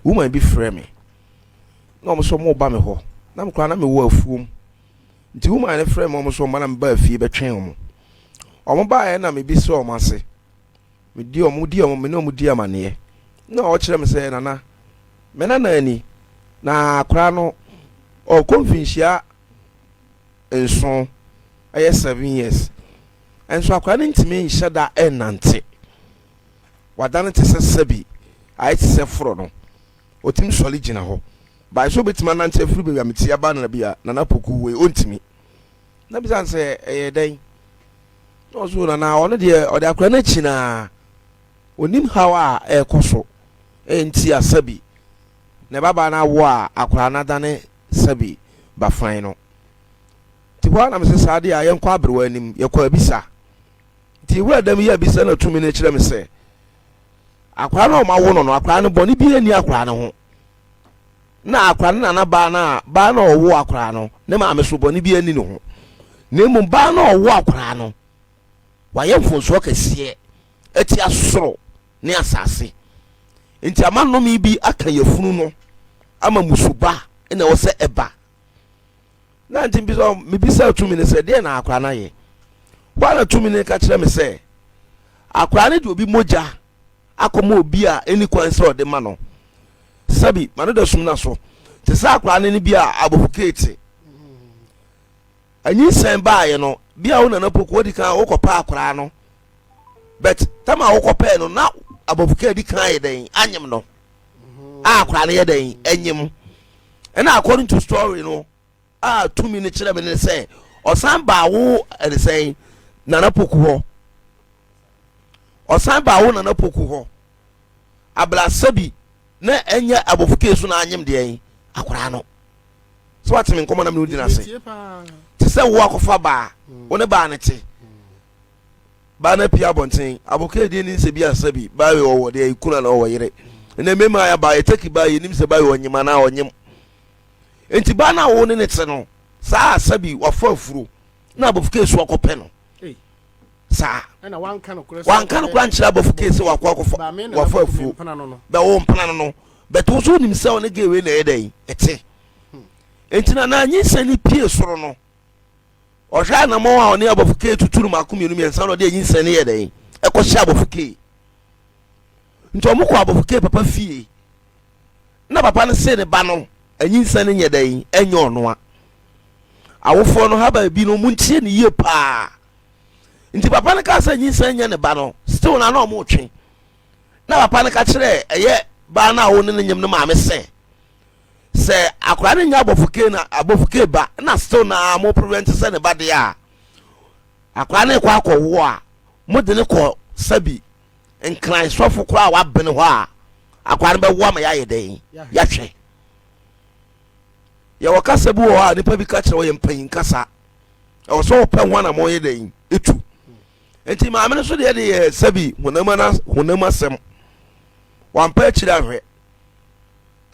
Woman bi frɛ me na wɔn nso wɔn ba me hɔ. Na me koraa na mewɔ afuom. Nti woman no frɛ me, wɔn nso wɔn ba na mebaa fie bɛtwɛn wɔn. Wɔn baeɛ na mebisa wɔn ase. Medi wɔn di wɔn me ne wɔn di amaneɛ. Na ɔkyerɛ me sɛ, Nana, me nana ani na akwadaa no ɔkɔ mfinhyia 7, ɛyɛ 7 years. Nso akwadaa no ntumi nhyɛ da ɛnnante. Wadane te sɛ sɛbi ayɛ te sɛ forɔ no. Ɔtumi sɔre gyina hɔ. Bae sɛ obɛtumi anante afiri baabi a mete aba nana bi a Nana Poku wei ɔntumi. Na bisa no sɛ ɛyɛ dɛn? Na ɔso nana ɔno deɛ ɔde akwadaa no akyi naa onim haw a ɛrekɔ so nti a sɛbi na ɛbabaa no awo a akwadaa no adane sɛbi bafan no. Nti hɔ a na mesɛ saa deɛ a yɛnkɔ aberewa anim, yɛkɔ abisa. Nti wura dɛm yɛ abisa na tumi no kyerɛ me sɛ akwadaa no a ɔma wo no no akwadaa no bɔne bi nni akwadaa no ho. Na akwadaa no nana baa no a baa no a ɔwo akwadaa no ne maame so bɔne bi nni ne ho. Na mmom baa no a ɔwo akwadaa no wayɛ mfomsoɔ kɛseɛ atia soro ne asase. Nti ama nnome bi aka yafunu no ama musuba na ɛwɔ sɛ ɛba. Na nti bisa mebisa tumi no sɛ deɛ na akwadaa no ayɛ. Hɔ a na tumi no ka kyerɛ me sɛ akwadaa no de obi mogya akɔma obi a ɛni kwan sɛ ɔde ma no. Sɛbi ma no da sum na so te sɛ akwadaa no ne bi a abɔfo keete. Anyinsɛn baeɛ no bi a wo Nana Poku wodi kan wokɔpɛ akwadaa no, but tam a wokɔpɛɛ no na abɔfo kee di kan yɛ dɛn anyem no a akwadaa no yɛ dɛn anyim. Ɛna according to story no a tumi no kyerɛ me ne sɛ ɔsan baa wo ɛne sɛn Nana Poku hɔ, ɔsan baa wo Nana Poku hɔ abrasa bi na ɛnyɛ abɔfo kee so na anyem deɛ akwadaa no. Sɛ wate me nkɔmmɔ na mene wodi no ase te sɛ wo akɔfa baa wo ne baa no te baa no apia abɔnten abɔkɛ deɛ ni nsɛ bi asa bi baa wei ɔwɔ deɛ kunu na ɔwɔ yere ɛnna mmɛma ayɛ baa yɛtɛki baa yɛnim sɛ baa wei ɔnyem anaa ɔnyem. Nti baa no a wo ne ne te no saa asa bi wafa afuro na abɔfo kee so akɔpɛ no saa wanka no korɛ nkyerɛ abɔfo kee sɛ wakɔ akɔfa wafa afuro bɛwo mpena no bɛtɛ wo so wonim sɛ ɔne gay wei na ɛyɛ dɛn ɛte. Nti na nyinsɛn no pie soro no ɔhwɛ anammɔn a ɔne abɔfo kee tutu no mako mmienu mmiɛnsa na ɔde anyinsɛn no yɛ dɛn ɛkɔhyɛ abɔfo kee. Nti ɔmo kɔ abɔfo kee papa fie na papa no se ne ba no anyinsɛn no nyɛ dɛn ɛnyɛ ɔnoa. Awofoɔ no ha baabi no ɔmo ntie ne yie paa. Nti papa no kaa sɛ nyinsɛn nyɛ ne ba no still na ɔmo twe. Na papa no ka kyerɛ ɛyɛ baa no a wo ne no nyem no maame sɛ sɛ akwadaa no nya abɔfo kee na abɔfo kee ba na still na mo prevent sɛ ne ba deɛ a akwadaa no kɔ akɔwo a mo de ne kɔ sɛbi Nkran sɔfo koraa a wabene hɔ a akwadaa no bɛwo ama yɛayɛ dɛn yɛahwɛ. Yɛwɔ kasa bi wɔ hɔ a nipa bi ka kyerɛ wɔyɛ mpanyin kasa, ɛwɔ sɛ wɔpɛ ho anamɔ yɛ dɛn etu. Nti maame no so deɛ de yɛ sɛbi honam ana honam asɛm wampɛ akyire ahwɛ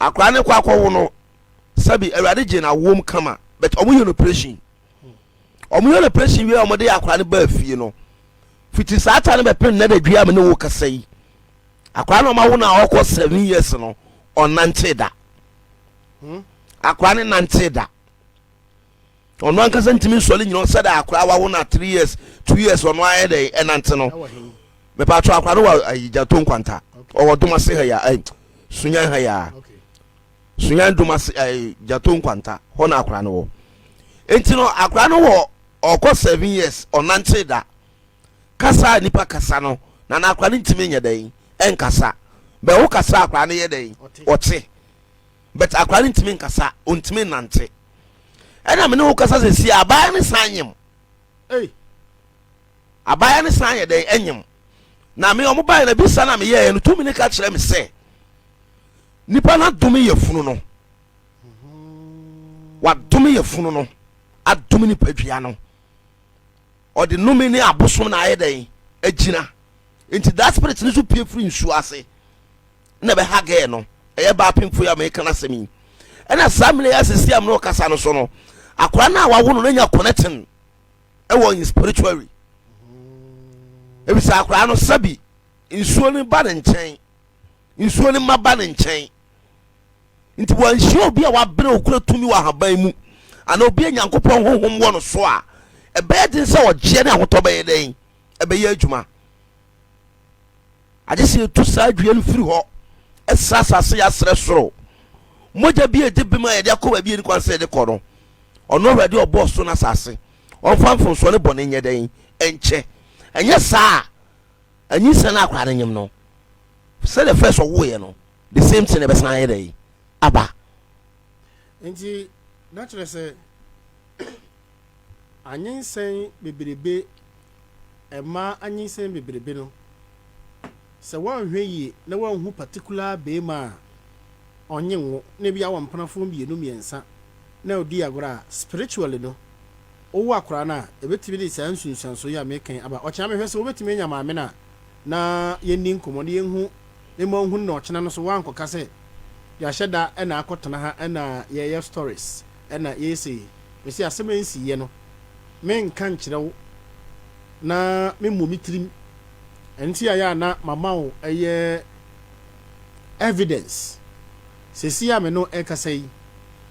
akwadaa no kɔ akɔwo no. Sɛbi Awurade gye na awom kama, but ɔmo yɛ no operation. Ɔmo yɛ no operation wie a ɔmo de akwadaa no baa fie no, fiti saa ta no bɛpem nnɛ da dua me ne wo kasa yi, akwadaa no ɔmo awo no a ɔkɔ 7 years no ɔnante da. Akwadaa no nante da, ɔno ankasa ntumi nsɔre nyina sɛdeɛ akwadaa wawo no a 3 years, 2 years ɔno ayɛ dɛ ɛnante no. Mepatɔ akwadaa no wɔ ayi Gyato Nkwanta, ɔwɔ Domase ha ya, ɛy Sunyan ha ya, Sunyan Domase, ɛy Gyato Nkwanta hɔ na akwadaa no wɔ. Nti no akwadaa no wɔ ɔkɔ 7 years ɔnante da. Kasa a nipa kasa no na akwadaa no ntumi nyɛ dɛn ɛnkasa. Bɛn wo kasa akwadaa no yɛ dɛn ɔte, but akwadaa no ntumi nkasa, ɔntumi nante. Ɛna me ne wo kasa sɛ si abaayewa no san nyem. Abaayewa no san yɛ dɛn ɛnyem. Na me ɔmo baeɛ na bisa na meyɛɛ no tumi ne ka kyerɛ me sɛ nipa no adome yɛ funu no, wadome yɛ funu no, adome nipadua no, ɔde nome ne abosom na ayɛ dɛn agyina. Nti that spirit no so pie firi nsuo ase na ɛbɛha gɛɛ no ɛyɛ baa pemfo yi a meka no asɛm yi. Ɛna saa mmerɛ yi asɛsi a mene ɔkasa no so no akwadaa no a wawo no no anya connection ɛwɔ in spiritually, ebisa akwadaa no sɛbi nsuo no ba ne nkyɛn, nsuo no ma ba ne nkyɛn. Nti wanhyia obi a wabene okura tumi wɔ ahaban mu anaa obi a Nyankopɔn honhom wɔ no so a, ɛbɛyɛ den sɛ ɔgyeɛ ne ahotɔ bɛyɛ dɛn? Ɛbɛyɛ adwuma. Agye sɛ yɛtu saa dua no firi hɔ, ɛsra asase yɛ asrɛ soro. Mogya bi a ɛdi bem a yɛde akɔ baabi a ɛni kwan sɛ yɛde kɔ no, ɔno Awurade a ɔbɔɔ soro ne asase, ɔmfa mfomsoɔ ne bɔne nyɛ dɛn? Ɛnkyɛ. Ɛnyɛ saa a, anyinsɛn no akora no nyem no, sɛdeɛ first ɔwoeɛ no, the same thing ɛbɛsan ayɛ dɛn? Aba. Nti na kyerɛ sɛ anyinsɛn bebrebe Mmaa anyinsɛn bebrebe no, sɛ woanhwɛ yie na woanhu particular beema a ɔnye nwo na ebia awɔ mpenafoɔ mmienu mmiɛnsa na odi agorɔ a, spiritually no, wowo akwadaa no a, ɛbɛtumi de saa nsunsuansoɔ yi a meka yi aba. Ɔkyena mehwɛ sɛ wobɛtumi anya maame no a na yɛnni nkɔmmɔ na yɛnhu, mema ɔnhunu na ɔkyena no nso woankɔka sɛ yɛahyɛ da na akɔtena ha na yɛreyɛ stories na yɛyɛ sei. Mese asɛm a ɛnsiiɛ no, menka nkyerɛ wo na memmɔ me tirim. Ɛno nti ayɛ a na mama wo ɛyɛ evidence. Seesei a me ne wo ɛrekasa yi,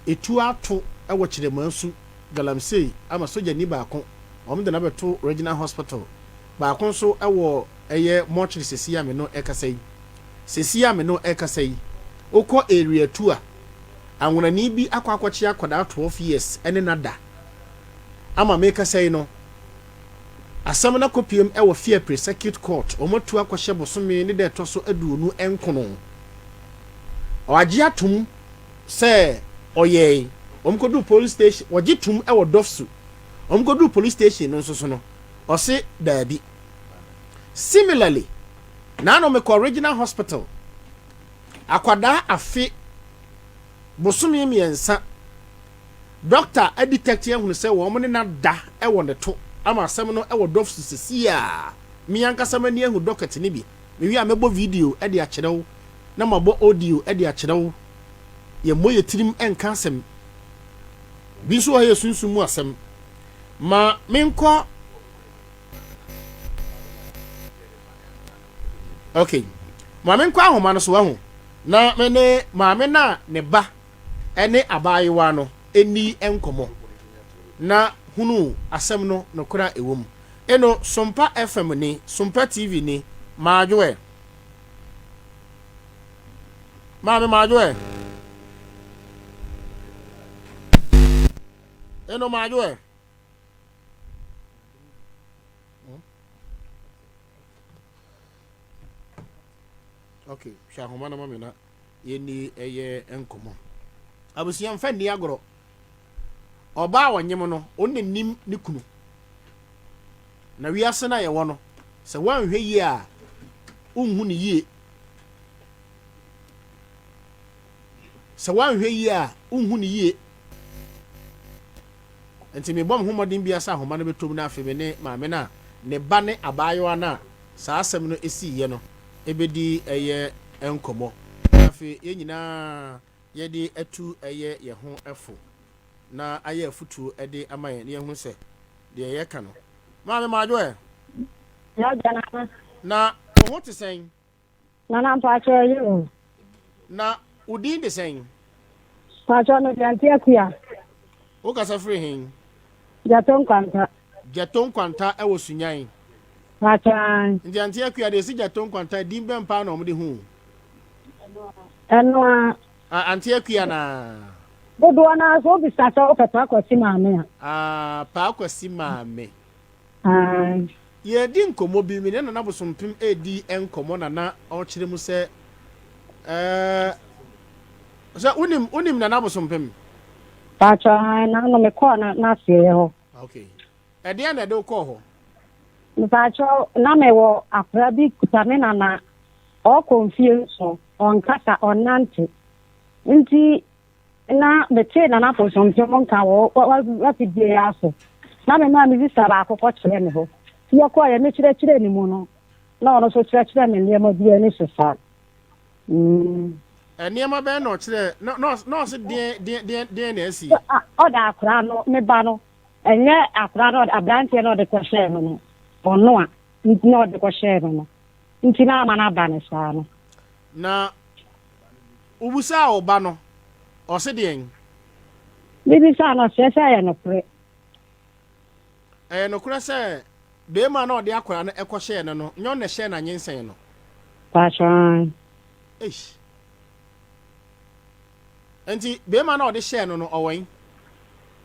etuo ato wɔ Kyeremasu, Galamsey ama sogyani baako, wɔde no abɛto Regional Hospital. Baako nso wɔ ɛyɛ mortuary seesei a me ne wo ɛrekasa yi. Seesei a me ne wo ɛrekasa yi, wokɔ Area 2 a, anwonani bi akɔ akɔkye akwadaa 12 years ne no ada. Ama merekasa yi no, asɛm no akɔpiem wɔ Fiapre Circuit Court, wɔatu akɔhyɛ bosome ne da ɛtɔ so 29. Wɔagye atom sɛ ɔyɛe. Wɔkɔduu police station, wɔgye tom wɔ Dɔfsu. Wɔkɔduu police station no nso so no, ɔse daabi. Similarly, naano mekɔ Regional Hospital, akwadaa afe bosome mmiɛnsa Dɔkta aditɛkte ahunu sɛ wɔn ne no ada wɔ ne to ama asɛm no wɔ dɔf so sesie a. Me ankasa m'ani ahu dɔkɛt no bi. Mewie a mɛbɔ video de akyerɛ wo na mabɔ audio de akyerɛ wo. Yɛmmɔ yɛn tirim nka asɛm. Bi nso wɔ ha yɛ sunsum mu asɛm. Ma menkɔ. Okay. Ma menkɔ ahoma no so wahu. Na me ne maame no a ne ba ne abaayewa no nni nkɔmmɔ na hunu asɛm no nokorɛ a ɛwɔ mu. Eno Sompa FM ni, Sompa TV ni, Maadwo ɛ. Maame maadwo ɛ. Eno maadwo ɛ. Okay, hwɛ ahoma no ma me na. yɛnni ɛyɛ nkɔmmɔ. Abusua mfa nni agorɔ. Ɔbaa a ɔnyem no, ɔno na nim ne kunu. Na wiase no a yɛwɔ no, sɛ woanhwɛ yie a, wonhu no yie. Sɛ woanhwɛ yie a, wonhu no yie. Nti mebɔ me ho mmɔden biara sɛ ahoma no bɛtɔ mu na afei me ne maame no a ne ba ne abaayewa no a saa asɛm no siiɛ no bɛdi ɛyɛ nkɔmmɔ na afei yɛn nyinaa yɛde atu ɛyɛ yɛn ho fo na ayɛ afutuo de ama yɛn na yɛahunu sɛ deɛ yɛka no. Maame Madwo ɛ? Yɛagya Nana. Na wo ho te sɛn? Nana mpakyɛ ɛyɛ o. Na wo din de sɛn? Mpakyɛ me de Auntie Akua. Wo kasa firi hen? Gyato Nkwanta. Gyato Nkwanta ɛwɔ Sunyan. Mpakyɛ ae. Nti Auntie Akua deɛ ɛsi Gyato Nkwanta din bɛn paa na wɔn de hu wo? Ɛno a. Ah, Auntie Akua naa. Dodoɔ naa sɛ wobisa sɛ wopɛ Paa Kwasi maame a. Ah, Paa Kwasi maame. Ae. Yɛredi nkɔmmɔ bi, me ne Nana Bosompem redi nkɔmmɔ na na ɔrekyerɛ mu sɛ, ɛɛ, sɛ wonim, wonim Nana Bosompem? Paatwa, ae, na ano mekɔɔ na n'aseɛeɛ hɔ. Okay. Ɛdeɛn na ɛde wo kɔɔ hɔ? Mpaatwa, na mewɔ akora bi kuta me nana, ɔrekɔ mfie nson, ɔnkasa, ɔnnante. Nti, Na metee Nana Aposomfo nka wɔ w'afidie yi ara so. Na memaa me sista baako kɔkyerɛɛ me hɔ. Nti yɛkɔeɛ, mekyerɛkyerɛɛ ne mu no, na ɔno nso kyerɛkyerɛɛ me nneɛma bi ani so saa. Mm. Nneɛma bɛn na ɔkyerɛɛ, na, na, na ɔse deɛn, deɛn, deɛn, deɛn na asi? Ɔda akwadaa no, me ba no, ɛnyɛ akwadaa no, aberanteɛ no ɔde kɔhyɛɛ no no, ɔno a, na ɔde kɔhyɛɛ no no, nti na ama no aba no saa no. Na wobisaa wo ba no. Ɔse deɛn? Mebisaa no, ɔkyerɛ sɛ ɛyɛ nokorɛ. Ɛyɛ nokorɛ sɛ beema no a ɔde akwadaa no kɔhyɛɛ no no, nyɛ ɔno na ɛhyɛɛ no anyinsɛn no? Mpakyɛw, aane. Eish. Nti beema no a ɔde hyɛɛ no no, ɔwɔ he?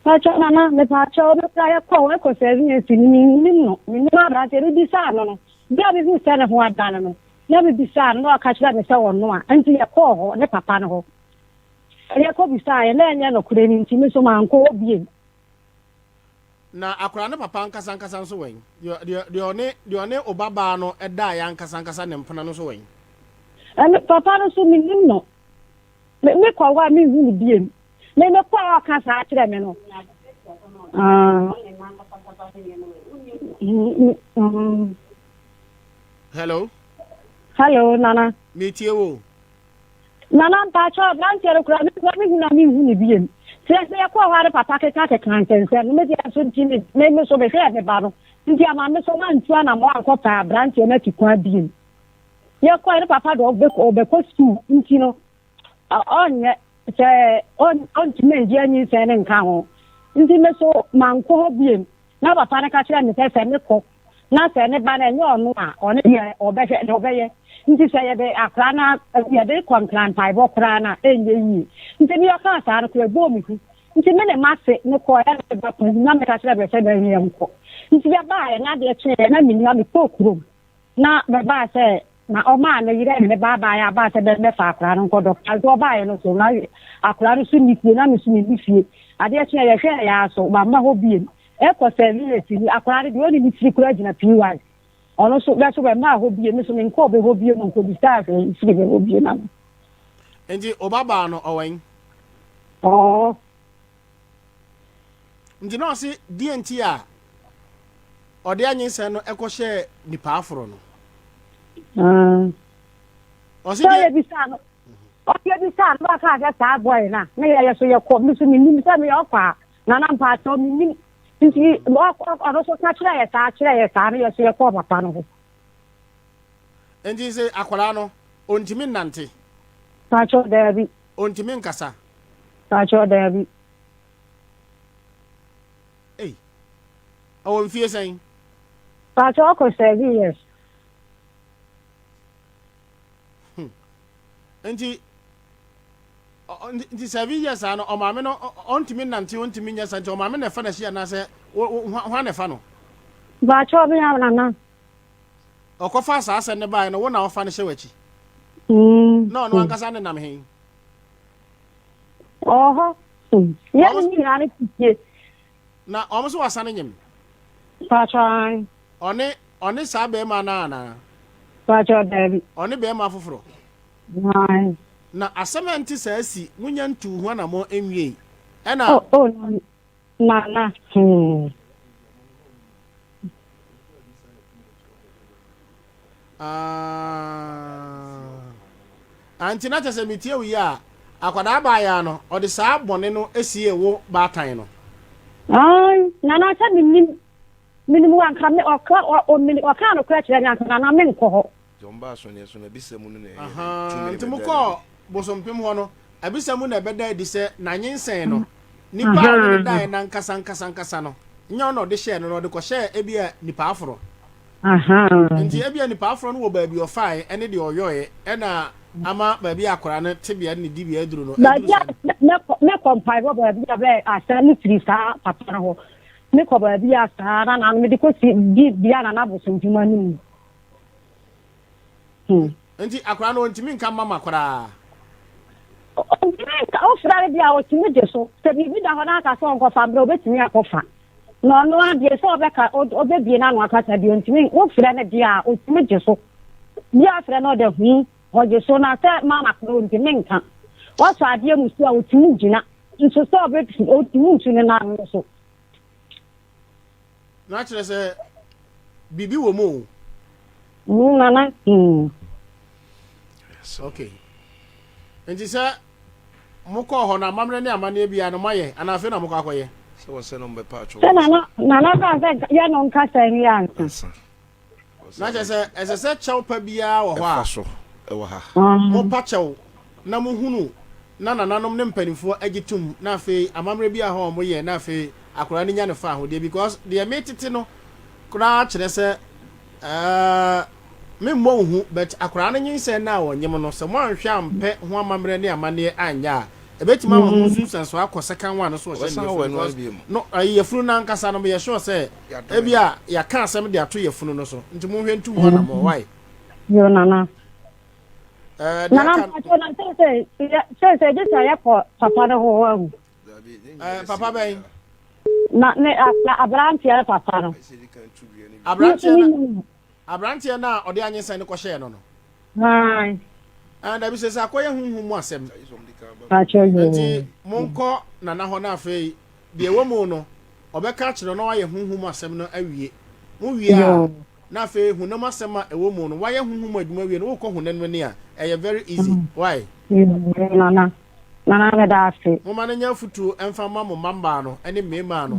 Mpakyɛw Nana, mepakyɛw, me koraa yɛkɔɔ hɔ ɛkɔ sɛvensi no, mennim no, mennim aberanteɛ, mebisaa no no, berɛ a mehuu sɛ ne ho adane no, na mebisaa no na ɔka kyerɛɛ me sɛ ɔno a, nti yɛkɔɔ hɔ, ne papa no hɔ. Yɛkɔbisaeɛ, na ɛnyɛ nokorɛ no nti, me nso mankɔ hɔ bio. Na akwadaa no papa ankasa ankasa nso wɛn? Deɛ, deɛ, deɛ ɔne, deɛ ɔne wo babaa no daeɛ ankasa ankasa ne mpena no nso wɛn? Ɛno, papa no nso, mennim no. Me, mekɔ hɔ a, menhu no bio. Me, mekɔ a ɔka saa kyerɛ me no. Ah. Mm, mm. Hello? Hello, Nana. Metie wo. Nana mpakyɛw abranteɛ no koraa me koraa me hu no a me nhu no biem sɛ sɛ yɛkɔɔ hɔ a ne papa keka keka nsɛnsɛm no me deɛ nso nti me me me so mehwɛɛ me ba no nti ama me so mantu anamɔ ankɔ pɛ abranteɛ no ati kwan biem yɛkɔɛ ne papa de ɔbɛkɔ ɔbɛkɔ sukuu nti no ɔnyɛ sɛ ɔntumi ngye anyinsɛn ne nka ho nti me so mankɔ hɔ biem Na papa no ka kyerɛɛ me sɛ, sɛ mekɔ na sɛ ne ba no ɛnyɛ ɔno a, ɔno deɛ ɔbɛhwɛ deɛ ɔbɛyɛ. Nti sɛ yɛde akwadaa no yɛde kɔ nkran mpaebɔ koraa no a, ɛnyɛ yie. Nti me ɔkaa saa no koraa ɛbɔɔ me hu. Nti me ne m'ase no kɔɔ ɛna me ba panin na meka kyerɛɛ me sɛ na yɛnkɔ. Nti yɛbaeɛ na adeɛ kyeeɛ na menni hɔ a mekɔɔ kurom. Na bɛbaa sɛ, na ɔmaa ne yerɛ ne ne ba baeɛ a baa sɛ bɛmmɛfa akwadaa no nkɔ dɔkta. Nso ɔbaeɛ no so, na akwadaa no so nni fie, na me nso menni fie. Adeɛ kyeeɛ yɛhwɛɛ yɛ ara so, wamma hɔ biem. Ɛkɔ 7 years ni, akwadaa no deɛ ɔnni ne tiri koraa gyina PY. Ɔno nso, bɛ so bɛmmaa hɔ biem, me nso menkɔɔ bɛ hɔ biem nkɔbisaa hwee mfiri bɛ hɔ biem ano. Nti wo ba baa no ɔwɔ he? Ɔwɔ hɔ. Nti na ɔse deɛ nti a ɔde anyinsɛn no kɔhyɛɛ nipa aforo no. Ɔse deɛ. Sɛ yɛbisaa no, ɔse yɛbisaa no, ɔkaa sɛ saa boy no a, na yɛyɛ so yɛkɔ, me so menim sɛ meyɛ ɔkɔ a, Nana mpakyɛw menim. Nti ɔno so ka kyerɛ yɛ saa, kyerɛ yɛ saa no yɛ so yɛkɔɔ papa no hɔ. Nti sɛ akwadaa no, ɔntumi nnante? Mpakyɛw daabi. Ɔntumi nkasa? Mpakyɛw daabi. Ei, ɔwɔ mfie sɛn? Mpakyɛw ɔkɔ 7 years. Hmm. Nti, nti 7 years a no, ɔmaame no ɔntumi nnante, ɔntumi nyɛ sa, nti ɔmaame na ɛfa n'akyi anaasɛ hwan na ɛfa no? Mpakyɛw me ara nana. Ɔkɔfaa saa asɛm no baeɛ no, wo na wofa no hyɛ w'akyi? Na ɔno ankasa nenam he? Ɔwɔ hɔ. Yɛn ne nyinaa ne te fie. Na wɔn nso wasane nyem? Paatwɔ ae. Ɔne ɔne saa bɛrima no anaa? Paatwɔ daabi. Ɔne bɛrima foforɔ? Ae. Na asɛm a ɛnte saa si, monya ntuu ho anammɔn nwiei. Ɛna. Oh, oh, Nana, hmm. Ah, nti na kyerɛ sɛ metie wo yi a, akwadaa abaayaa no, ɔde saa bɔne no siee wo baatan no. Ae, Nana sɛ menim, menim wo anka me, ɔka, ɔ, ɔkaa nokorɛ kyerɛ me anka Nana menkɔ hɔ. Ahaa, nti mokɔɔ Bosompem hɔ no, abisa mu na ɛbɛda adi sɛ n'anyinsɛn no, nipa a ɔne no daeɛ no ankasa ankasa ankasa no, nyɛ ɔno na ɔde hyɛɛ no, na ɔde kɔhyɛɛ ebia nipa aforɔ. Nti ebia nipa aforɔ no wɔ baabi ɔfaeɛ ɛne deɛ ɔyɔeɛ ɛna ama baabi a akwadaa no tebea ne ne dibea aduru no, aduru Baabi a saa no. mɛkɔ, mɛkɔ mpaebɔ baabi a bɛ asɛm no firi saa papa no hɔ. Mekɔ baabi a saa na na mede kɔsi di bia na n'abosompem anim. Hmm. Nti akwadaa no ɔntumi nka mama koraa. Ɔntumi nka, wofrɛ no deɛ a ɔtumi gye so. Sɛ biribi da hɔ na aka sɛ ɔnkɔfa mbrɛ ɔbɛtumi akɔfa. Na ɔno ara deɛ sɛ ɔbɛka ɔbɛbie n'ano akasa deɛ ɔntumi, wofrɛ no deɛ a ɔtumi gye so. Bi afrɛ no ɔde hu ɔgye so na sɛ mama koraa ɔntumi nka. Wɔsɔ adeɛ mu so a ɔtumi gyina nso sɛ ɔbɛtu ɔtumi ntu ne nan no so. Na kyerɛ sɛ biribi wɔ mu o. Mm, nana. Mm. Okay. Nti sɛ mokɔɔ hɔ no amammerɛ ne amanneɛ biara no moayɛ anaa afei na mokɔ akɔyɛ? Sɛ wɔ sɛ no mbɛpa atwɔ. Sɛ nana nana ba sɛ yɛ no nkasa ni ansa. Na kyerɛ sɛ ɛsɛ sɛ kyɛw pa biara wɔ hɔ a. Ɛfa so ɛwɔ ha. Mopa kyɛw na mohunu. na nananom ne mpanimfoɔ agye tom na afei amammerɛ bi a hɔ a wɔyɛ na afei akwadaa no nya ne fa ahodeɛ because deɛ metete no koraa kyerɛ sɛ ɛɛ memmɔ wo hu but akwadaa no nyinsɛn no a ɔnyem no sɛ moanhwɛ ampɛ ho amammerɛ ne amanneɛ anyɛ a ɛbɛtumi ama ho nsunsuansoɔ akɔ second one no so ɔhyɛ ne yafunu because no ɛyɛ yafunu no ankasa no meyɛ sure sɛ ebi a yɛaka asɛm de ato yafunu no so nti monhwɛ ntu ho anammɔn why. Yo nana. Ɛɛ deɛ Nana aka mpakyɛ na sɛ sɛ sɛ sɛ gye sɛ yɛkɔ papa no hɔ ahu. Ɛɛ papa bɛn? Na ne aberanteɛ no papa no. Aberanteɛ no aberanteɛ no a ɔde anyinsɛn no kɔhyɛɛ no no. Ae. Ɛɛ dabi sɛ sɛ akɔyɛ huhu mu asɛm. Mpakyɛ yoo. Nti monkɔ nana hɔ na afei deɛ ɛwɔ mu no ɔbɛka akyerɛ na wayɛ huhu mu asɛm no awie. Mo wie a. Na afei honam asɛm a ɛwɔ mu no wayɛ honhom mu adwuma wie no wokɔ honam ani a ɛyɛ very easy why? Yoo Nana Nana meda ase. Momma no nyɛ afotuo mfa mma mo mma mmaa no ne mmarimaa no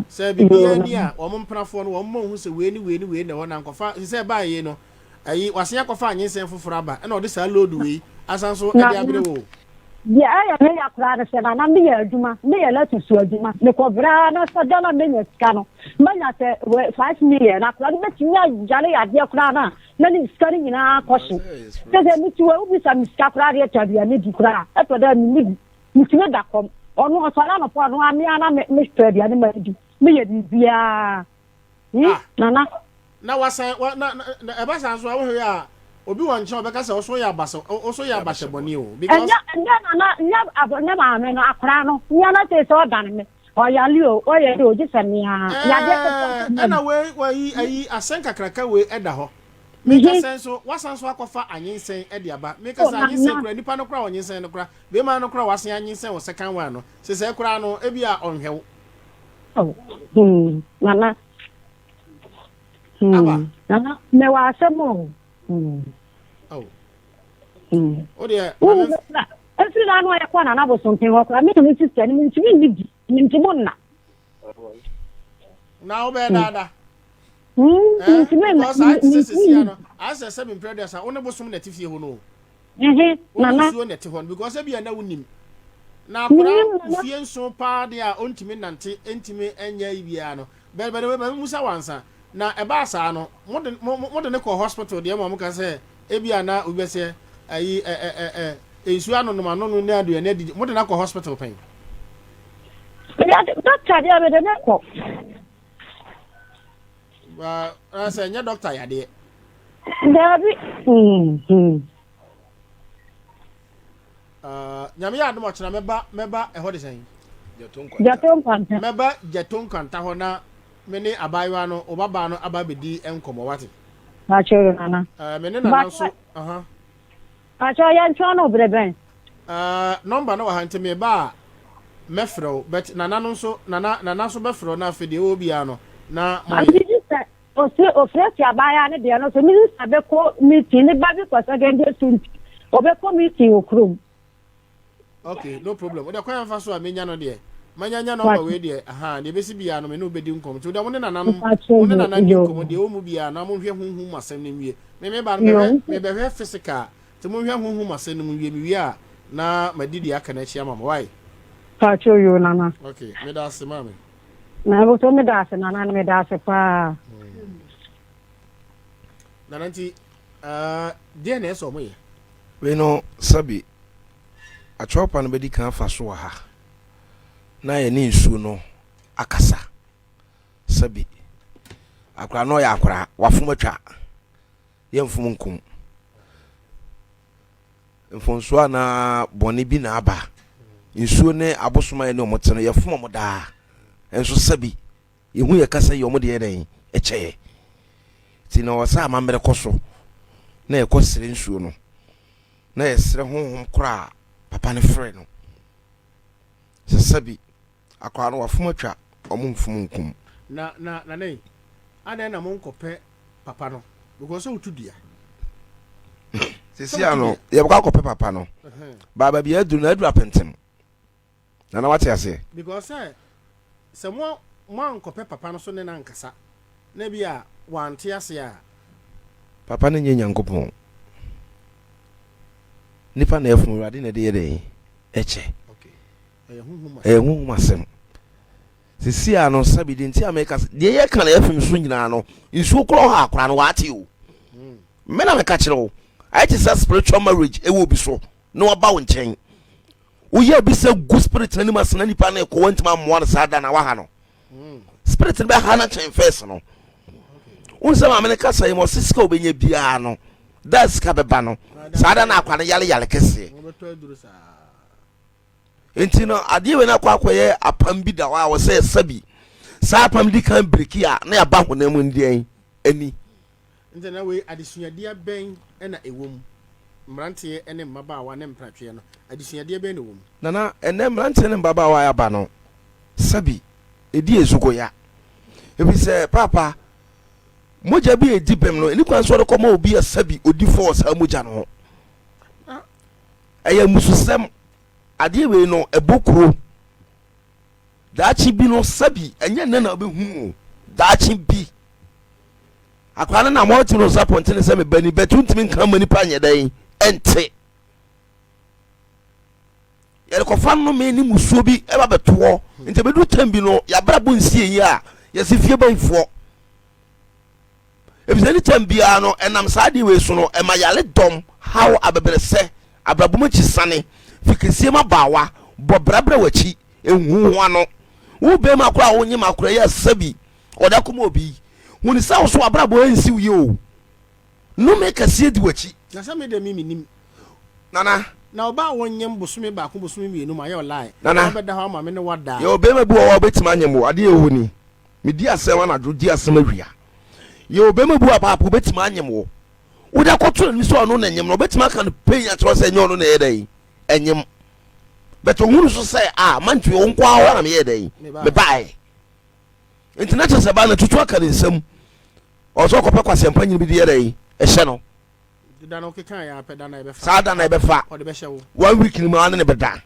sɛ biribiara ni a wɔn mpenafoɔ no wɔn mma nhu sɛ wei ne wei ne wei na ɛwɔ na nkɔfa sɛ sɛ ɛbaa yei no ayi wasen akɔfa anyinsɛn foforɔ aba ɛna ɔde saa load wei asan so ɛde abrɛ wo. Deɛ ɛyɛ me ya koraa ne sɛ na na meyɛ adwuma, meyɛ lettuce so adwuma. Mekɔbrɛ ara na sɛ da na menya sika no, manya sɛ 5 million na akwadaa no bɛtumi ayare yadeɛ koraa no a, na ne sika no nyinaa kɔhye. Sɛ sɛ mete hɔ, wobisa me sika koraa deɛ tɔ aduane di koraa a, ɛtɔ da a menni bi. Metumi da kɔm. Ɔno ɔsɔre anɔpa ɔno ara me ara na metɔ aduane ma no di. Meyɛ biribiara. Hmm, Ah. Nana. Na wasan wa na na ɛba saa nso a wohwɛ a obi wɔ nkyɛn a ɔbɛka sɛ ɔso yɛ abasa ɔso yɛ abahyɛ bɔne o because. Ɛnyɛ ɛnyɛ nana nyɛ abo nyɛ maame no akora no nyɛ na sɛ sɛ ɔdan me ɔyale o ɔyɛ de o gye sɛ mea yadeɛ ketewa Ɛɛ ɛna wei wayi ayi asɛn kakraka wei ɛda hɔ meka sɛ nso wasan so akɔfa anyinsɛn ɛde aba meka sɛ anyinsɛn kura nipa no kora ɔnyinsɛn no kora bɛrima no kora wasen anyinsɛn wɔ second one no sɛ sɛ kora no ebi a ɔnhwɛ wo. Oh, hmm, nana. Hmm. Aba. Nana, mewɔ asɛm o. Hmm. Oh. Hmm. O deɛ. Wo na efiri na ano ayɛ kɔ nana bosompen hɔ koraa me ne me sister no mentumi nni di mentumi nna. Na wobɛyɛ daadaa. Hmm, mentumi nna. Because ayɛ te sɛ sisi ano ayɛ sɛ sɛ mempere aduasa wo ne bosom na ɛte fie hɔ no o. Wo ne nsuo na ɛte hɔ no because ebia na wonim. Na akora mfie nson paa deɛ a ɔntumi nante ntumi nyɛ yi biara no bɛ bɛ bɛ musa wansa na ɛbaa saa no mo de mo mo de ne kɔ hospital deɛ ma mo ka sɛ ebia na obi bɛsɛ ayi ɛ ɛ ɛ ɛ nsuo anonom anonom ne aduane adidi mo de no akɔ hospital pɛn. Doctor deɛ mede ne kɔ. Ba sɛ nyɛ doctor yadeɛ. Daabi. Uh, nyame yɛ adom ɔkyena mɛba mɛba ɛhɔ de sɛn Gyato nkwanta. Mɛba gyato nkwanta hɔ na me ne abaayewa no ɔbabaa no aba abɛdi nkɔmmɔ wate. Pakyɛ nana. Uh, me ne nana nso uh-huh. Pakyɛ yɛntwɛn no berɛ bɛn? Uh, nɔmba no wɔ ha nti meba a mɛfrɛ wo but nana no nso nana nana nso bɛfrɛ wo na afei deɛ ɛwɔ biara no na moayɛ. Ose ofirasi abaayaa no deɛ no so minister bɛkɔ meeting ne ba bi kɔ secondary school nti ɔbɛkɔ meeting wɔ kurom. Okay, no problem. Wode kwan afa so a menya no deɛ. Manya nya number wei deɛ. Aha, deɛ bɛsi biara no me ne wobɛdi nkɔmmɔ. Nti wode mo ne nananom, mo ne nana ndi nkɔmmɔ deɛ ɛwɔ mu biara na monhwɛ honhom mu asɛm no nwie. Me me ba no mebɛhwɛ mebɛhwɛ physical. Nti monhwɛ honhom mu asɛm no mu nwie. Mewie a na madi deɛ aka no akyi ama mo. Why? Pacho yo nana. Okay, meda ase maame. Na nso meda ase nana no meda ase paa. Nana nti deɛ na ɛsɛ ɔmo yɛ. Wei no sɛbi atwerɛpa no bɛdi kan afa so wɔ ha na yɛne nsuo no akasa sɛbi akora no ɔyɛ akora wafom atwa yɛmfom nkom Mfomsoɔ anaa bɔne bi na aba. Nsuo ne abosom a yɛne wɔn te no, yɛfom wɔn daa. Nso sɛbi, yɛhu yɛ kasa yi, wɔn deɛ yɛ dɛn? Ɛkyɛ yɛ. Nti na ɔwɔ sɛ amammerɛ kɔ so na yɛkɔ srɛ nsuo no, na yɛsrɛ honhom korɔ a papa no frɛ no. Sɛ sɛbi, akwadaa no wafom atwa, wɔn mfom nkum. Na, na, na nei, adɛn na monkɔpɛ papa no because sɛ wotu dua. Sisi ano yɛbɛkɔ akɔpɛ papa no baa baabi aduru na aduru apentem na na wate aseɛ. Because sɛ sɛ mo mo ankɔpɛ papa no so ne no ankasa na bi a wante ase a. Papa no nyɛ Nyankopɔn. Nipa na ɛfom Awurade na ɛde yɛ dɛn? Ɛkyɛ. Ɛyɛ honhom asɛm. Sisi a no sɛbi deɛ nti a meka deɛ yɛka na yɛfim so nyinaa no nsuo korɔ hɔ akora no waate o. Me na meka kyerɛ wo. Ayɛ te sɛ spiritual marriage ɛwɔ obi so na waba wo nkyɛn. Woyɛ obi sɛ gu spirit n'anim ase na nipa no kɔ wantumi ammoa no saa da na waha no. Spirit no bɛha no kyɛn first no. Wohu sɛ maame no kasa yi ma ɔse sika obɛnya biara no da sika bɛba no saa da na akwa no yale yale kɛseɛ. Nti no adeɛ wei no akɔ akɔyɛ apam bi da hɔ a wɔsɛ yɛsa bi. Saa apam di kan biriki a na yɛaba honam mu deɛn ani. Nti na wei adesuadeɛ bɛn na ɛwɔ mu? Mmeranteɛ ne mmabaawa ne mpratweɛ no, adesuadeɛ bɛn na ɛwɔ mu? Nana, ɛnnɛ mmeranteɛ ne mmabaawa a yɛaba no, sɛbi, ɛdi azugoya. Ɛfiri sɛ, paapa, mogya bi a ɛdi bem no, ɛni kwan sɛ ɔde kɔma obi a sɛbi ɔdi fɔ wɔ saa mogya no ho. Ɛyɛ mmususɛm. Adeɛ wei no, ɛbɔ kuro. Daakye bi no, sɛbi, ɛnyɛ nnɛ na wobɛhu o, daakye bi. Akwadaa no nam ɔte no nsa pɔntene sɛ me ba ni, bɛtu ntumi nka ma nipa nyɛ dɛn ɛnte. Yɛrekɔfa nnome ne musuo bi ɛba bɛtoɔ, nti ɛbɛduru tɛm bi no, yɛabrabɔ nsie yi a, yɛsi fie bayifoɔ. Efisɛ ne tɛm biara no, ɛnam saa adeɛ wei so no, ɛma yare dɔm, haw, abɛbrɛsɛ, abrabɔ mu akyisane, fi kɛseɛ mu abaawa, bɔ brabra w'akyi, nhu ho ano. Wo bɛrima koraa a wonyem akora yi a sɛbi ɔde akɔma obi yi, hu ne sɛ wo so w'abrabɔ ansi wo yie o. Nnome kɛseɛ di w'akyi. Na sɛ me deɛ me mennim. Nana. Na ɔbaa a wonyem bosome baako bosome mmienu ma yɛ ɔlae. Nana. Na ɔbɛda hɔ ama me ne wo ada. Yɛwɔ bɛrima bi wɔ hɔ a ɔbɛtumi anyem wo, adeɛ ɛwɔ hɔ ni. Medi asɛm anadwo, di asɛm awia. Yɛwɔ bɛrima bi wɔ paapa obɛtumi anyem wo. Wode akɔto n'anim sɛ ɔno na ɛnyem no, ɔbɛtumi aka no pɛn akyerɛ sɛ ɛnyɛ ɔno na ɛyɛ dɛn ɛnyem. But ohunu so sɛ a mantwe wo nko ara hɔ na meyɛ dɛn mebaeɛ. Nti na kyerɛ sɛ baa no tutu aka ne nsam. Ɔsɛ ɔkɔpɛ kwasɛmpa nyini bi de yɛ dɛn ɛhyɛ no. Saa da na ɛbɛfa. One week ni mu a ne ne bɛda.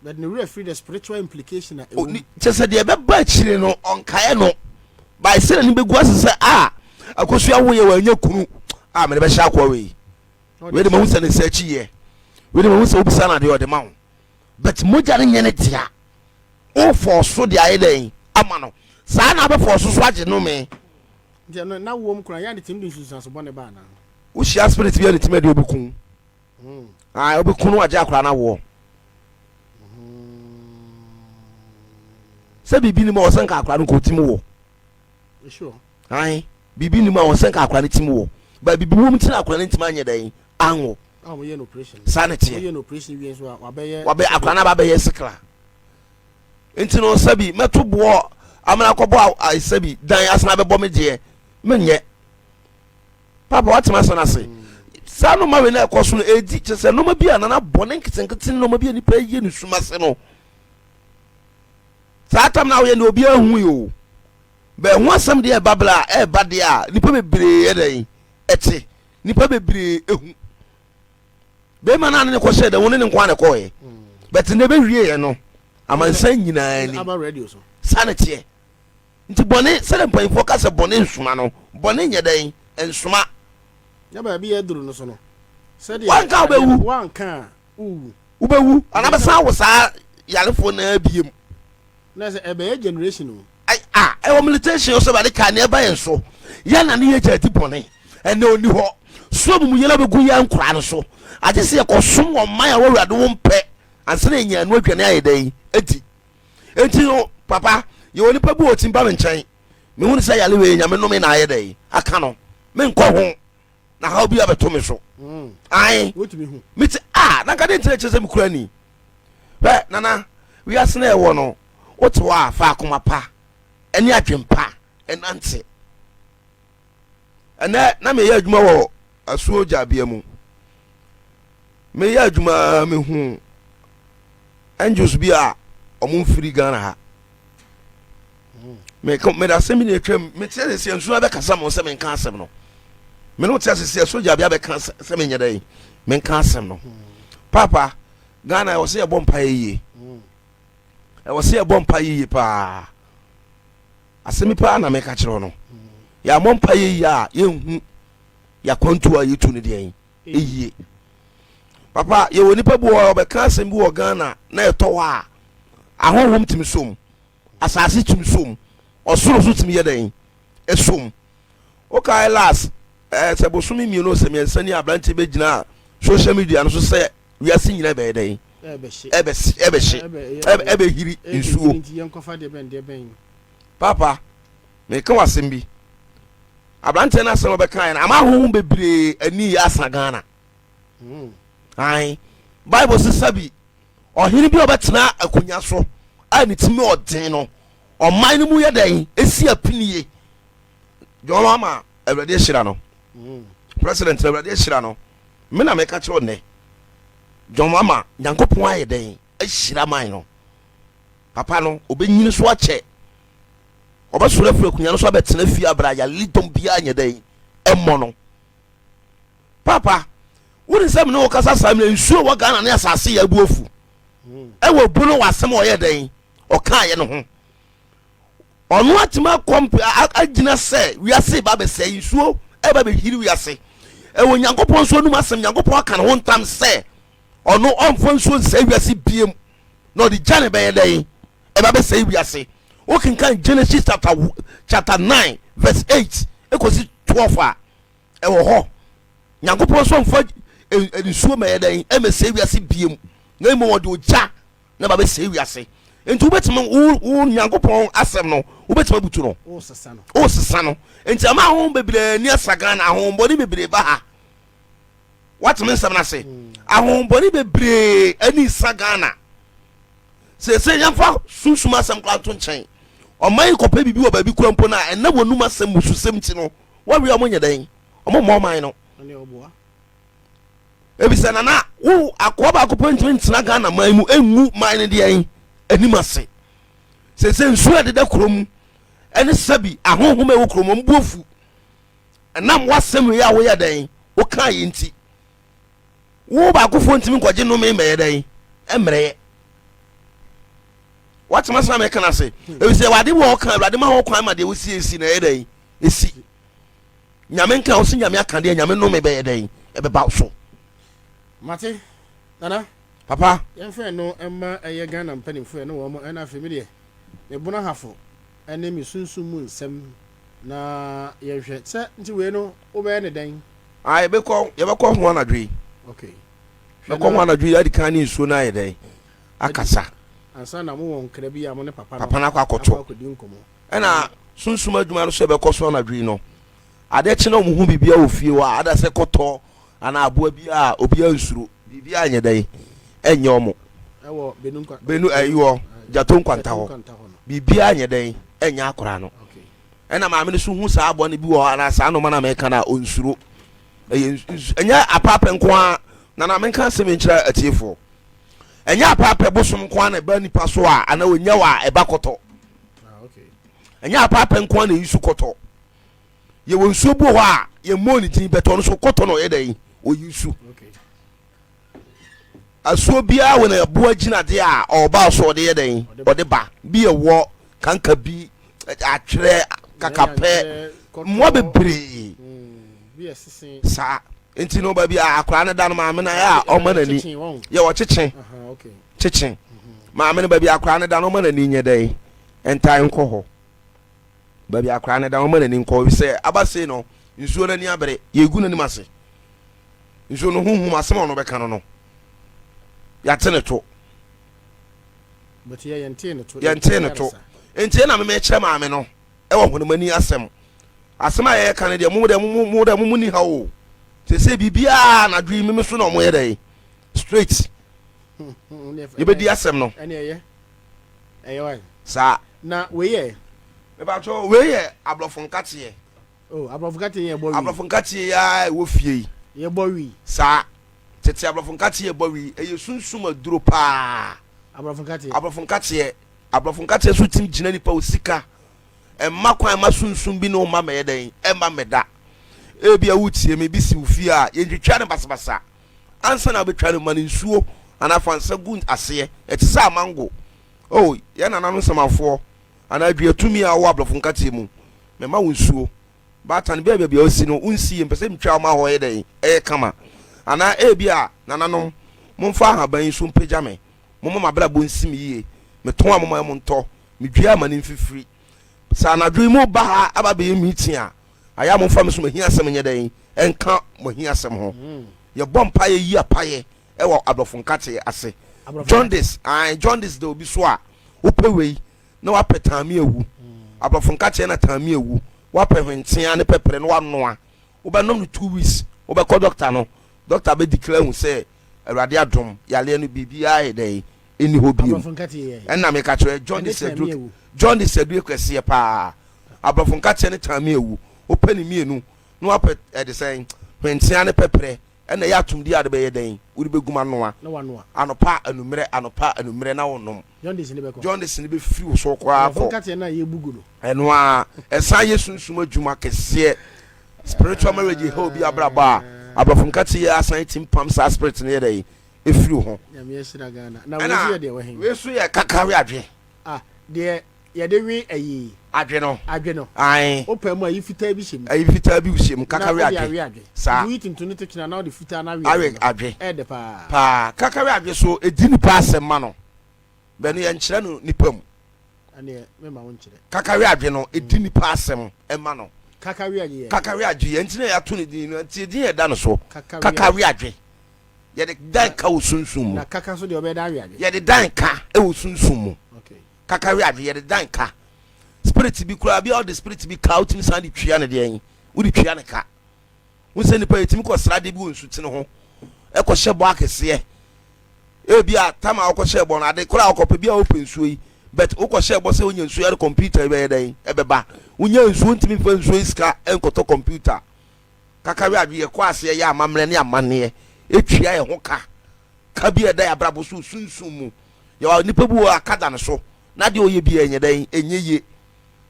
But ne werɛ firi the spiritual implication a ɛwɔ mu. Kyɛ sɛ deɛ ɛbɛba akyire no ɔnkaeɛ no by sɛ n'ani bɛgu ase sɛ a akosua woyɛ wanya kunu a mede bɛhyɛ akoa wei wei de mahu sɛ ne nsa akyi yɛ wei de mahu sɛ wobisa no adeɛ ɔde ma wo but mogya no nyɛ ne dea wofɔɔ so de ayɛ dɛn ama no saa na abɛfɔɔ so so agye no me. Nti ɛno na wom koraa yɛ ade tumi de nsunsuanso bɔne ba anaa? Wohyia spirit bi a ne tumi ade obi Ah, obi kunu agye akwadaa no awoɔ. Sɛ biribi nim a ɔsɛ nka akwadaa no nka ɔtim wɔ. Ae, biribi nim a ɔsɛ nka akwadaa no tim wɔ. Ba biribi wɔ mu nti na akwadaa no ntumi anyɛ dɛn anwo. Saa ne teɛ. Wabɛ akwadaa no aba abɛyɛ sikla. Nti no sɛbi mɛto boɔ amena akɔbɔ sɛbi dan asan abɛbɔ me deɛ menyɛ. Papa watena ase no ase. Saa nneɛma wei na ɛkɔ so no edi kyerɛ sɛ nneɛma bi a nana bɔne nketenkete nneɛma bi a nipa yɛ ne sum ase no. Saa tam na woyɛ no obi ahu yi o. Bɛn ho asɛm deɛ ɛba bla a ɛba deɛ a nipa bebree yɛ dɛn ɛte nipa bebree ehu. Bɛrima no a ne ne kɔhyɛ dɛ wo ne ne nko a na ɛkɔɔɛ. Bɛte na ɛbɛwie yɛ no amansan nyinaa ni. Saa na teɛ. Nti bɔne, sɛdeɛ mpanyinfoɔ ka sɛ bɔne nsoma no, bɔne nyɛ dɛn? Nsoma. Na baabi a aduru no so no, sɛdeɛ Woanka a wobɛwu. Woanka a wowu. Wobɛwu anaa bɛsan awo saa yarefoɔ no ara biem. Na sɛ ɛbɛyɛ generation o. Ai a ɛwɔ militation sɛ Awurade kaa nea ɛba yɛn so. Yɛn na ne yɛ gya di bɔne. Ɛnɛ ɔni hɔ. So amumuyɛ no abɛgu yɛn nkoraa no so. Agye sɛ yɛkɔsom wɔ man a wɔ Awurade wo mpɛ ansa na yɛnya ɛno aduane ayɛ dɛn adi. Enti no, papa, yɛwɔ nipa bi wɔ ɔtim ba me nkyɛn. Mehu no sɛ yale wei nyame nome na ayɛ dɛn aka no. Menkɔ ho na haw bi abɛto me so. Mm. Ae. Mete a na nka de ntina kyerɛ sɛ mekura ni. Hwɛ nana, wiase na ɛwɔ no, wote hɔ a fa akoma pa ɛne adwempa ɛnante. Ɛnɛ na meyɛ adwuma wɔ asuo gyabea mu. Meyɛ adwuma mehu angels bi a wɔn mfiri Ghana ha. Meka mede asɛm bi na atwam mete ase sɛ nsuo abɛkasa mo sɛ menka asɛm no. Me ne wote ase sɛ sogya bi abɛka sɛ menyɛ dɛn menka asɛm no. Papa Ghana ɛwɔ sɛ yɛbɔ mpaeɛ yie. Ɛwɔ sɛ yɛbɔ mpaeɛ yie paa. Asɛm yi paa na meka kyerɛ wo no. Yɛammɔ mpaeɛ yie a yɛnhu yɛakwantuo a yɛtu no deɛn yie. Papa, yɛwɔ nipa bi wɔ hɔ a ɔbɛka asɛm bi wɔ Ghana na ɛtɔ hɔ a, ahonhom tumi som, asase tumi som, ɔsoro nso tumi yɛ dɛn? Ɛsom. Wokae last ɛɛ sɛ bosome mmienu sɛ mmiɛnsa ni aberanteɛ bɛgyina social media no so sɛ wiase nyina bɛyɛ dɛn? Ɛbɛhye, ɛbɛhiri nsuo. Papa, meka wɔ asɛm bi. Aberanteɛ no asɛm ɔbɛkaeɛ no ama ahonhom bebree ani yɛ asa Ghana. Ae. Bible se sɛbi ɔhene bi a ɔbɛtena akonnwa so a ne timi ɔden no, ɔman no mu yɛ dɛn? Esi apinie. John ama Awurade ahyira no. President na Awurade ahyira no. Me na meka kyerɛ nnɛ. John ama Nyankopɔn ayɛ dɛn? Ahyira man no. Papa no, ɔbɛnyini so akyɛ. Ɔbɛsɔre afiri akonnwa no so abɛtena fie abra yaledɔm biara nyɛ dɛn? Ɛmmɔ no. Papa, wonim sɛ mene wo kasa saa mmerɛ nsuo wɔ Ghana ne asase yɛ abu afu ɛwɔ bu no wɔ asɛm a ɔyɛ dɛn ɔkaeɛ no ho. Ɔno atumi akɔmp agyina sɛ wiase ba bɛsɛe nsuo ɛba bɛhiri wiase. Ɛwɔ Nyankopɔn nso anum asɛm Nyankopɔn aka ne ho ntam sɛ ɔno ɔmfa nsuo nsɛe wiase biem na ɔde gya ne bɛyɛ dɛn ɛba bɛsɛe wiase. Wokenkan Genesis chapter chapter 9 verse 8 ɛkɔsi 12 a ɛwɔ hɔ. Nyankopɔn nso mfa nsuo mɛyɛ dɛn ɛmɛsɛe wiase biem na mmom ɔde ogya na ba bɛsɛe wiase. Nti wobɛtumi wo wo Nyankopɔn asɛm no wobɛtumi abutu no wosesa no. Nti ama ahonhom bebree ani asa Ghana ahohombɔne bebree ba ha. Wateme nsɛm no ase. Ahohombɔne bebree ani sa Ghana. Seesei yɛmfa sunsum asɛm koraa nto nkyɛn. Ɔman yi kɔpɛ biribi wɔ baabi kura mpo no a ɛnna wɔnum asɛm mususɛm nti no Wɔwe a wɔnyɛ dɛn? Wɔmmɔ ɔman no. Ebisɛ nana wo akoa baako pɛ ntumi ntena Ghana man mu engu man no deɛn anim ase. Sese nsuo a ɛdeda kuro mu ɛne sɛbi ahonhom a ɛwɔ kuro mu wɔn bu afu. Ɛnam w'asɛm wei a woyɛ dɛn wokaa yɛ nti. Wo baakofoɔ ntumi nkɔgye nnome mmɛyɛ dɛn mmerɛyɛ. Watema sena mɛka no ase. Ebisɛ wade wɔ ɔka awurade ma ho kwan ma deɛ wosiesie na ɛyɛ dɛn ɛsi nyame nka wo sɛ nyame aka deɛ nyame nome bɛyɛ dɛn ɛbɛba wo so mate nana papa yɛmfɛ no ɛma ɛyɛ Ghana mpanimfoɔ ɛne wɔn ɛna afei me deɛ me bono ahafo ɛne me sunsum mu nsɛm na yɛnhwɛ sɛ nti wei no wobɛyɛ ne dɛn ah yɛbɛkɔ yɛbɛkɔ ho anadwo yi okay bɛkɔ ho anadwo yi adi kan ne nsuo no ayɛ dɛn akasa ansa na mowɔ nkra bi a mo ne papa no papa no akɔ akɔto akɔdi nkɔmmɔ Ɛna sunsum adwuma no so ɛbɛkɔ so anadwo yi no, adeɛ kye na wɔn hu biribiara wɔ fie hɔ a, ada sɛ kɔtɔ anaa aboa bi a obiara nsuro, biribiara nyɛ dɛn ɛnyɛ wɔn. Ɛwɔ Benu nkwa. Benu ɛyi hɔ, Gyato nkwanta hɔ, biribiara nyɛ dɛn ɛnyɛ akwaraa no. Ɛna maame no so hu saa aboa no bi wɔ hɔ anaa saa nneɛma no a mɛka no a ɔnsuro. Ɛyɛ ɛnyɛ apaapɛ nko ara na na menka asɛm nkyerɛ atiefoɔ. Ɛnyɛ apaapɛ bosom nko ara na ɛba nipa so a anaa ɔnya wɔ a ɛba kɔtɔ. Ɛnyɛ apaapɛ nko ara na eyi so kɔtɔ. Yɛwɔ nsuo bi wɔ hɔ a yɛmmɔɔ ne din bɛtɔ no so kɔtɔ na ɔyɛ dɛn oyi su. Asuo biara wɔ na ɛboa gyinadeɛ a ɔba so ɔde yɛ dɛn ɔde ba. Bi yɛ wɔ kanka bi atwerɛ kakapɛ mmoa bebree saa nti no baabi a akwaraa no da no maame no ayɛ a ɔma n'ani yɛ ɔkyekye kyekye maame no baabi akwaraa no da no ɔma n'ani nyɛ dɛn ntae nkɔ hɔ baabi akwaraa no da no ɔma n'ani nkɔ sɛ aba sei no nsuo no ani abere yɛgu n'anim ase nsuo no huhum asɛm a ɔno bɛka no no yɛate ne to yɛntee ne to nti ɛna meme kyerɛ maame no ɛwɔ honamani asɛm asɛm a yɛyɛ ka no deɛ mo deɛ mo mo deɛ mo mo ni ha o sɛ sɛ biribiara anadwo yi meme so na ɔmo yɛ dɛn straight yɛbɛdi asɛm no saa na wei yɛ mebatɔ wei yɛ aborɔfo nkateɛ oh aborɔfo nkateɛ yɛ bɔ wi aborɔfo nkateɛ yɛ a ɛwɔ fie yi yɛ bɔ wi saa tete aborɔfo nkateɛ bɔ wi ɛyɛ sunsum aduro paa aborɔfo nkateɛ aborɔfo nkateɛ aborɔfo nkateɛ so tim gyina nipa wɔ sika ɛmma kwan ma sunsum bi ne wo ma mɛyɛ dɛn ɛmma mɛda ebi a wotie me bi si wo fie a yɛntwitwa no basabasa ansa na wobɛtwa no ma no nsuo anaa fa nsa gu aseɛ ɛte sɛ amango oh yɛn nananom nsamanfoɔ anaa dua tumi a wɔ aborɔfo nkateɛ mu mɛma wo nsuo baatan bia baabi a wosi no wonsi yɛ mpɛ sɛ metwa wo ma hɔ yɛ dɛn ɛyɛ kama anaa ebi a nananom. Momfa ahaban yi so mpagya me. Momma m'abrabɔ nsi me yie. Metɔn a momma montɔ. Medua a ma no mfifiri. Sɛ anadwo yi moreba ha aba abɛyɛ meeting a, ayɛ a momfa me so m'ahiasɛm nyɛ dɛn nka mo ahiasɛm ho. Yɛbɔ mpaeɛ yi apaeɛ wɔ aborɔfo nkateɛ ase. Jaundice, ae, jaundice da obi so a, wopɛ wei na wapɛ taame awu. Aborɔfo nkateɛ na taame awu. Wapɛ hwentea ne pɛprɛ na wanoa. Wobɛnom no 2 weeks, wobɛkɔ doctor no, doctor bɛ declare hu sɛ Awurade adom, yareɛ no biribiara yɛ dɛn ɛnni hɔ bio. Ɛna meka kyerɛ jaundice aduro, jaundice aduro kɛseɛ paa. Aborɔfo nkateɛ ne taame awu. Wopɛ ne mmienu na wapɛ ɛde sɛn hwentea ne pɛprɛ ɛna ɛyɛ atomdeɛ a wode bɛyɛ dɛn wode bɛgum anoa anɔpa anummerɛ anɔpa anummerɛ na wonom. Jaundice no bɛfiri wo so koraa kɔ. Ɛno ara ɛsan yɛ sunsum adwuma kɛseɛ. Spiritual marriage ɛha obi abrabɔ a aborɔfo nkateɛ yi asan tim pam saa spirit no yɛ dɛn ɛfiri ho. Ɛna wei nso yɛ kakawe adwe. Ah, deɛ yɛde we ayi. Adwe no. Adwe no. Ae. Wopɛ mu ayi fitaa bi hyɛ mu. Ayi fitaa bi hyɛ mu, kakawe adwe. Na wode awe adwe. Saa. Woyi tuntum no to twene a na wode fitaa no awe adwe. Awe adwe. Ɛyɛ dɛ paa. Paa. Kakawe adwe so ɛdi nipa asɛm ma no. Bɛ no yɛnkyerɛ no nipa mu. Ɛneɛ mema wo nkyerɛ. Kakawe adwe no ɛdi nipa asɛm ma no. Kakawe adwe yɛ. Kakawe adwe yɛ nti na yɛato ne din no nti edin yɛ da no so. Kakawe adwe. Yɛde dan ka wɔ sunsum mu. Na kaka so deɛ ɔbɛyɛ dan awe adwe. Yɛde dan ka wɔ sunsum mu. Okay. Kaka we adwe yɛde dan ka. Spirit bi koraa bi a ɔde spirit bi ka wotumi san de twia ne deɛn wode twia ne ka. Wo sɛ nipa yɛtumi kɔ sradeɛ bi wɔ nsutene ho ɛkɔ hyɛ bɔ akɛseɛ. Ebi a tam a wokɔ hyɛ bɔ no ade koraa wokɔpɛ bi a wopɛ nsuo yi but wokɔ hyɛ bɔ sɛ wonya nsuo yɛde computer yi bɛyɛ dɛn ɛbɛba. Wonya nsuo ntumi mfa nsuo yi sika nkɔtɔ computer. Kakawe adwe yɛkɔ aseɛ yɛ amammerɛ ne amanneɛ ɛtua yɛ ho ka. Ka bi a ɛda yɛ abrabɔ so sunsum mu. Yɛwɔ nipa bi wɔ aka da ne so na deɛ ɔyɛ bi ɛnyɛ dɛn ɛnyɛ yie.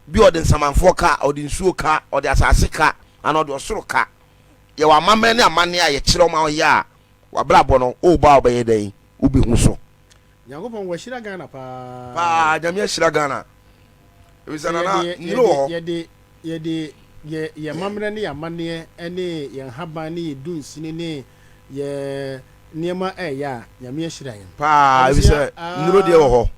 Bi ɔde nsamanfoɔ ka, ɔde nsuo ka, ɔde asase ka, anaa ɔde ɔsoro ka. Yɛwɔ amammerɛ ne amanneɛ a yɛkyerɛ wɔn a ɔyɛ a wabrabɔ no wobɔ a wobɛyɛ dɛn wobɛhu so. Nyankopɔn wahyira Ghana paa. Paa Nyame ahyira Ghana. Ebisa nana nnuro wɔ hɔ. Yɛde yɛde yɛ yɛ amammerɛ ne yɛ amanneɛ ne yɛn nhaban ne yɛ dunsini ne yɛ nneɛma ɛyɛ a Nyame ahyira yɛn. Paa ebisɛ nnuro deɛ wɔ hɔ.